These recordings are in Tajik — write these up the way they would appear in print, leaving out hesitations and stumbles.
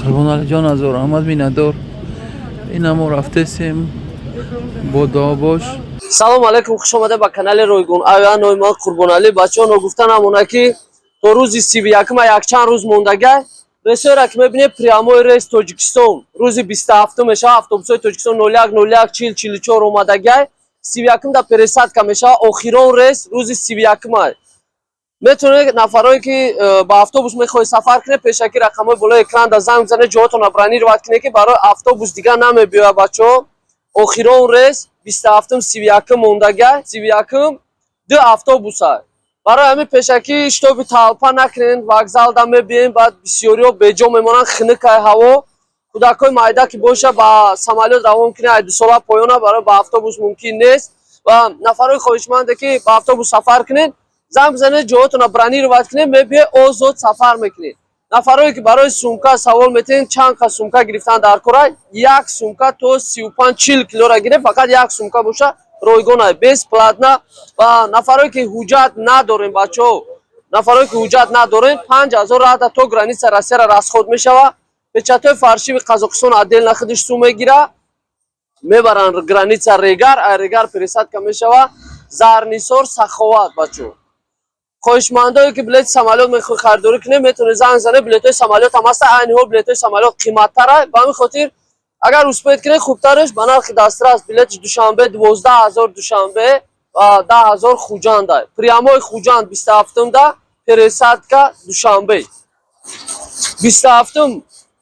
Қурбоналиҷон, ҳазор раҳмат, миннатдор. Ина мо рафтесем, бо дуо бош. Салом алейкум, хуш омада ба канали Ройгон Авиа. Номи ман Қурбоналӣ. Бачаҳо, ногуфта намона, ки то рӯзи 31-ма якчанд рӯз мондагай. Рейсҳоеро ки мебинед, прямой рейс Тоҷикистон рӯзи 27 мешава. Автобусҳои Тоҷикистон 01 01 40 44 омадагай. 31-м да пересадка мешава. Охирон рейс рӯзи 31-ма. Метавонед, нафарое ки ба автобус мехоҳед сафар кунед, пешакӣ рақамҳои болои экран да занг бизанед, ҷоҳотонро бронировать кунед, ки барои автобус дигар намебиёяд. Бачаҳо, охирон рейс 27-м, 31-м мондагай. 31-м ду автобуса. Барои ҳамин пешакӣ, чтобы толпа накунен, вокзалда мебием, баъд бисёриҳо беҷо мемонанд, хинукай ҳаво. Кӯдакҳои майда ки боша, ба самолёт равон кунед, ай 2 сола поёна, барои ба автобус мумкин нест. Ва нафарҳои хоҳишманде ки ба автобус сафар кунед, занг бизанед, ҷоҳотонро бронировать кунед, мебиед, озод сафар мекунед. Нафарое ки барои сумка савол метиҳед, чанд қа сумка гирифтан дар кора, як сумка то 35-40 килора гиред, фақат як сумка боша, ройгона, бесплатно. Ва нафарое ки ҳуҷҷат надорем, бачаҳо, нафарое ки ҳуҷҷат надорем, 5000 рада то граница Россияра расход мешава. Печатҳои фальшивый Қазоқистон отдельно худиш сум мегира. Мебаранд граница Регар, ай Регар пересадка мешава Зарнисор, Саховат. Бачаҳо, хоҳишмандое ки билети самолёт мехоҳед харидорӣ кунед, метавонед занг занед, билетҳои самолёт ҳам ҳаста. Айни ҳол билетҳои самолёт қиматтара, ба ҳамин хотир агар успеть кунед, хубтараш ба нархи дастрас. Билетиш Душанбе 12 000, Душанбе ва 10 000 Хуҷанда. Прямой Хуҷанд 27-да, пересадка Душанбе. 27-м,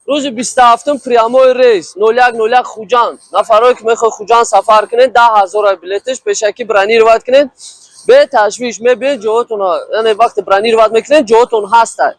рӯзи 27-м прямой рейс 01 01 Хуҷанд. Нафарое ки мехоҳед Хуҷанд сафар кунед, 10 000 билетиш, пешакӣ бронировать кунед, беташвиш мебиед, ҷоҳотон, яъне вақте бронировать мекунед, ҷоҳотон ҳаста.